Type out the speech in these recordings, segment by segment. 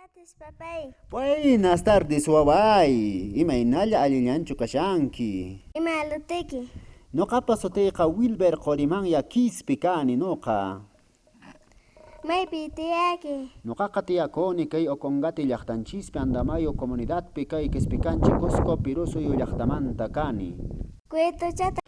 tardes, papay. Buenas tardes, waway. Imaynalla allillanchu kashanki? Ima lutiki? Noqapa sutiyqa Wilber Qorimanya Quispe kani noqa. Maypi tiyaki? Noqaqa tiyakuni kay Ocongate llaqtanchispi Andamayo comunidadpi kay Quispicanchi Cusco Perú suyu llaqtamanta kani. Cuentochata.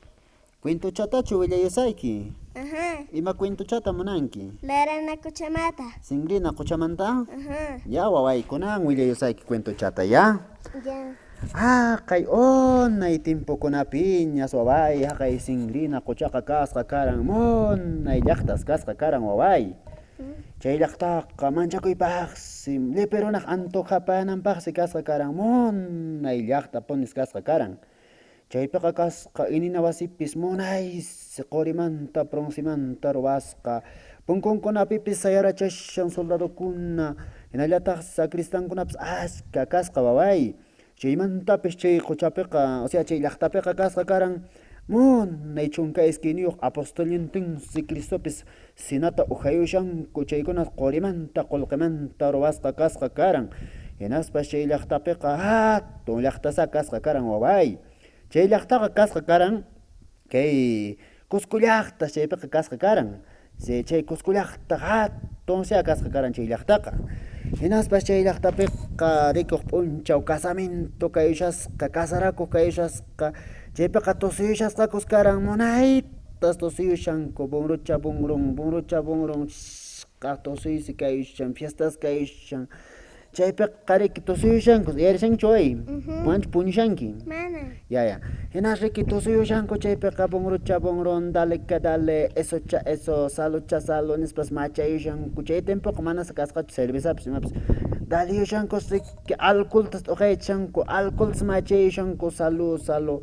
Cuentochatachu willayusayki? Ajá. Ima cuentochata munanki? Larana quchamata. Singrina quchamanta? Ajá. Ya waway, kunan willayusayki cuentochata, ya? Ya. Haqay unay timpukunapiñas waway, haqay Singrina quchaqa kasqa karan, munay llaqtas kasqa karan waway. Chay llaqtaqa manchakuypaqsi, liperunaq antojapananpaqsi kasqa karan, munay llaqta punis kasqa karan. Chaypiqa kasqa inina wasipis munaysi qurimanta broncemanta ruwasqa, punkunkunapipis sayarachashan soldadokuna, hinallataq sacristankunapis askha kasqa waway. Chaymantapis chay quchapiqa, o sea chay llaqtapiqa kasqa karan munay 12 apostolnintinsi Cristopis cenata ujayushanku, chaykuna qurimanta qullqimanta ruwasqa kasqa karan. Hinaspas chay llaqtapiqa hatun llaqtasa kasqa karan waway. Chay llaqtaqa kasqa karan kay Cusco llaqta chaypiqa kasqa karan. Chay Cusco llaqta hatun sea kasqa karan chay llaqtaqa. Hinaspas chay llaqtapiqa rikuq p'unchaw casamiento kayushasqa, casarakuq kayushasqa, chaypiqa tusuyushasqakus karan munaytas tusuyushanku, bunrucha bunrun, bunrucha bunrun, tusuysi kayushan, fiestas kayushan. Chaypiqa riki tusuyushanku, yarishankichu waway? Manchu puñushanki? Mana. Ya, ya. Hinas riki tusuyushanku chaypiqa bunrucha bunrun, dale que dale, eso cha eso, salucha salu nispas machayushanku. Chay tiempoqa manas kasqachu cervezapis imapis. Daliyushanku riki alcoholtas t'uqaychishanku, alcoholtas machayushanku, salu salu.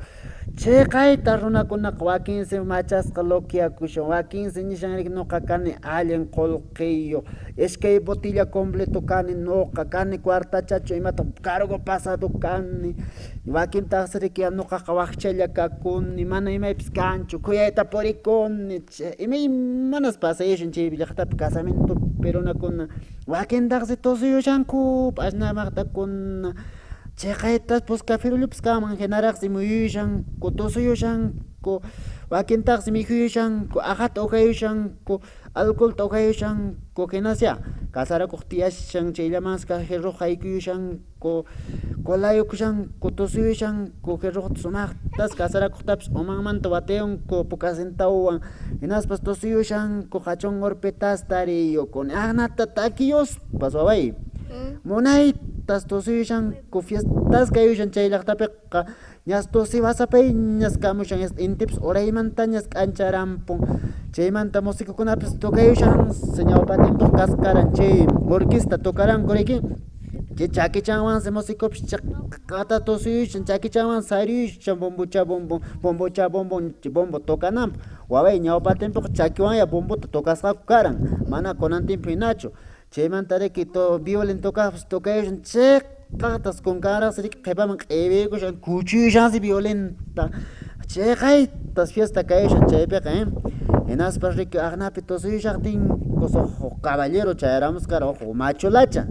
Chayqayta runakunaqa wakinsi machasqa loqueakushan, wakinsi nishan riki noqa kani allin qullqiyuq, iskay botella completo kani noqa, kani cuartachachu imata cargo pasado kani, wakintaqsi riki noqaqa wakchalla kakuni, mana imaypis kanchu, khuyayta purikuni, imaymanas pasayushan chay llaqtapi casamientopi runakuna, wakintaqsi tusuyushanku p'asnamaqtakuna. Chayqaytas puskafirullupis kanman hinaraqsi muyuyushanku, tusuyushanku, wakintaqsi mikhuyushanku, aqhata ujayushanku, alcoholta ujayushanku, hinasya kasarakuq tiyashan chayllamansi kaq haykuyushanku, colayukushanku, tusuyushanku, jirruqta sumaqtas kasarakuqtapis umanmanta watayunku puka cintawan, hinaspas tusuyushanku qachun urpitas tariyukuni, aqnata takiyuspas waway. Munaytas tusuyushanku, fiestas kayushan chay llaqtapiqa, ñas tusi wasapayñas kamushan, intipis uraymantañas k'ancharampun, chaymanta musicokunapis tocayushansi ñawpa tiempo kaskaran chay orquesta tocaranku riki, chay chakichanwansi musicopis chiqata tusuyushan, chakichanwan sariyushan bombocha bombón, bombocha bombón, bombo tocananpaq. Waway ñawpa tiempoqa chakiwanya bombota tocasqaku karan, mana kunan tiempo hinachu. Chaymanta riki violín tocaqpis tocayushan chiqaqtas kunkanraqsi riki qhipaman q'ipiykushan kuchuyushansi violinta, chayqaytas fiesta kayushan chaypiqa, hinaspa riki aqnapi tusuyushaqtinku huk caballero chayaramusqa karan huk machulacha,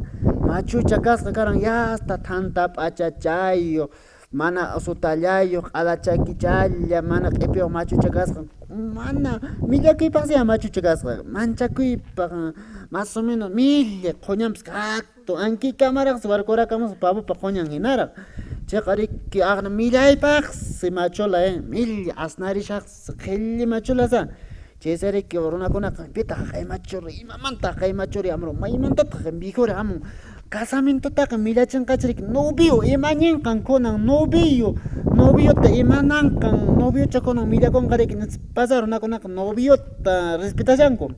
machucha kasqa karan yasta thanta p'achachayuq, mana sutallayoq, q'ala chakichalla, mana q'ipiyuq machucha kasqa, mana millakuypaqsi machucha kasqa, manchakuypaq más o menos millay quñanpis hatun ankikamaraqsi warkurakamusqa pavopa quñan hinaraq. Chayqa riki aqna millaypaqsi machula, millay asnarishaqsi qhilli machulasa. Chaysi riki runakunaqa pitaq haqay machuri, imamantaq haqay machuri hamuran, maymantataq viejo hamun, casamientotaqa millachinqachu riki, novio imañinqan kunan novio, noviota imananqan, noviocha kunan millakunqa riki nispasa runakunaqa noviota respetashanku.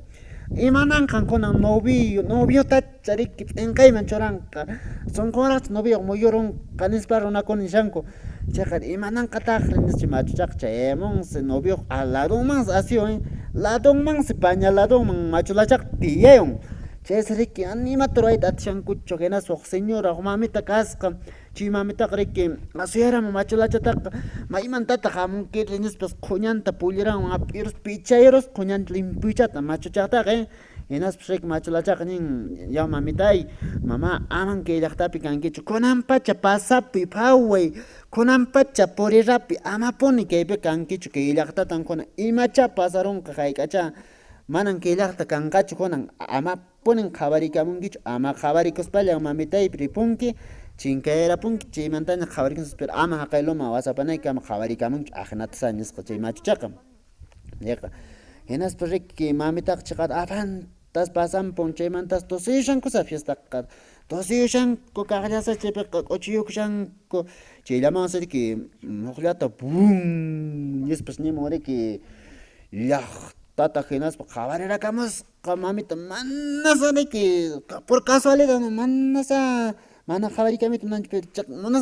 Imananqan kunan novio, noviotacha riki p'inqayman churanqa, sunqunraqchu novioqa muyurunqa nispa runakuna nishanku. Chayqa imananqataqri nispa machuchaqa chayamunsi novioqa ladunmansi asiyun, ladunmansi paña ladunman machulachaqa tiyayun. Chaysi riki imata ruwayta atishankuchu, hinaspa huk señora huk mamita kasqa, chay mamitaqa riki asuyaramun machulachataqa maymantataq hamunkiri nispas quñanta pulliranwan ap'irus pichayurus quñanta limpuychata machuchaqtaqa. Hinaspas riki machulachaqa nin, Yaw mamitay, mama, aman kay llaqtapi kankichu, kunanpacha pasapuy, phaway, kunanpacha purirapuy, amapuni kaypi kankichu, kay llaqtatan kunan imachá pasarunqa hayk'achá, manan kay llaqta kanqachu kunan, amapunin qhawarikamunkichu, ama qhawarikuspallan mamitay ripunki, chinkayarapunki, chaymantaña qhawarikunki, pero ama haqay loma wasapanaykama qhawarikamunkichu, ahinatasa nisqa chay machuchaqa. Yaqa. Hinaspa riki mamitaqa chiqata afantas pasanpun chaymantas tusuyushankusa fiestaqa tusuyushanku kaqllasa chaypiqa k'uchuyukushanku chayllamansi riki hukllata bum nispas nimun riki llaqtata hinaspa qhawarirakamusqa mamita manasa riki por casualidad manasa mana qhawarikamuyta munanchu pero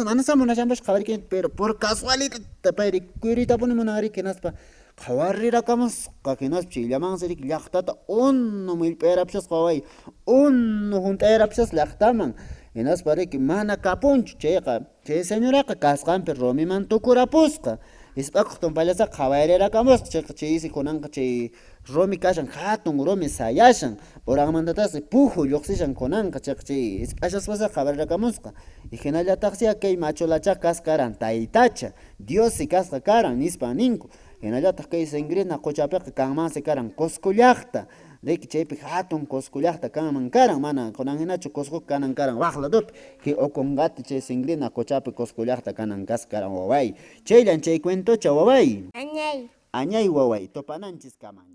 manasa munashanpas qhawarikamuyta pero por casualidad pay rikuyritapuni munan riki hinaspa qhawarirakamusqa hinaspa chayllamansi riki llaqtata unu millp'ayarapusasqa waway unu hunt'ayarapusasqa llaqtaman hinaspa riki mana kapunchu chayqa chay señoraqa kasqanpi rumiman tukurapusqa hisp'akuq tumpallasaqa qhawarirakamusqa chayqa chaysi kunanqa chay Rumi kashan, hatun rumi sayashan, uranmantataqsi puju lluqsishan kunanqa chayqa chay hisp'ashaspasaqa qhawarirakamosqa. Y hinallataqsiyá kay machulachaqa kasqa karan taytacha, Diossi kasqa karan nispan ninku. Hinallataq kay Singrina quchapiqa kanmansi karan Cusco llaqta. Riki chaypi hatun Cusco llaqta kanman karan, mana kunan hinachu Cuscoqa kanan karan waq ladopi, hi Ocongate chay Singrina quchapi Cusco llaqta kanan kasqa karan waway. Chayllan chay cuentocha waway. Añay. Añay waway, tupananchiskamaña.